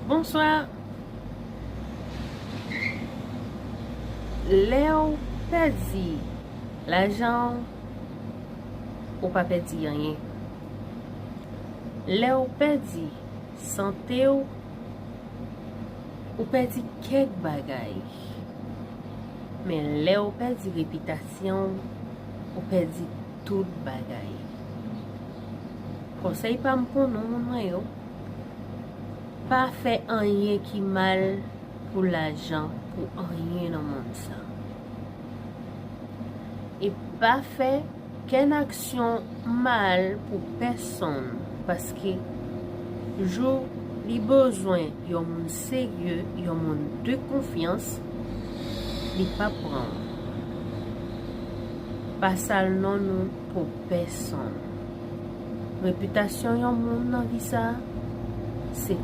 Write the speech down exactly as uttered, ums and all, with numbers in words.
Bonswa. Lè w pèdi lajan w, ou pa pèdi anyen. Lè w pèdi sante w, ou pèdi kèk bagay. Men lè w pèdi repitasyon w, ou pèdi tout bagay. Konsèy pa m pou nou, moun mwen yo, pa fè anyen ki mal pou lajan, pou anyen nan mond sa. E pa fè kenn aksyon mal pou pèsonn, paske jou li bezwen yon moun serye, yon moun de konfyans, li p ap pran w. Pa sal non nou pou pèsonn. Repitasyon yon moun nan vi sa, se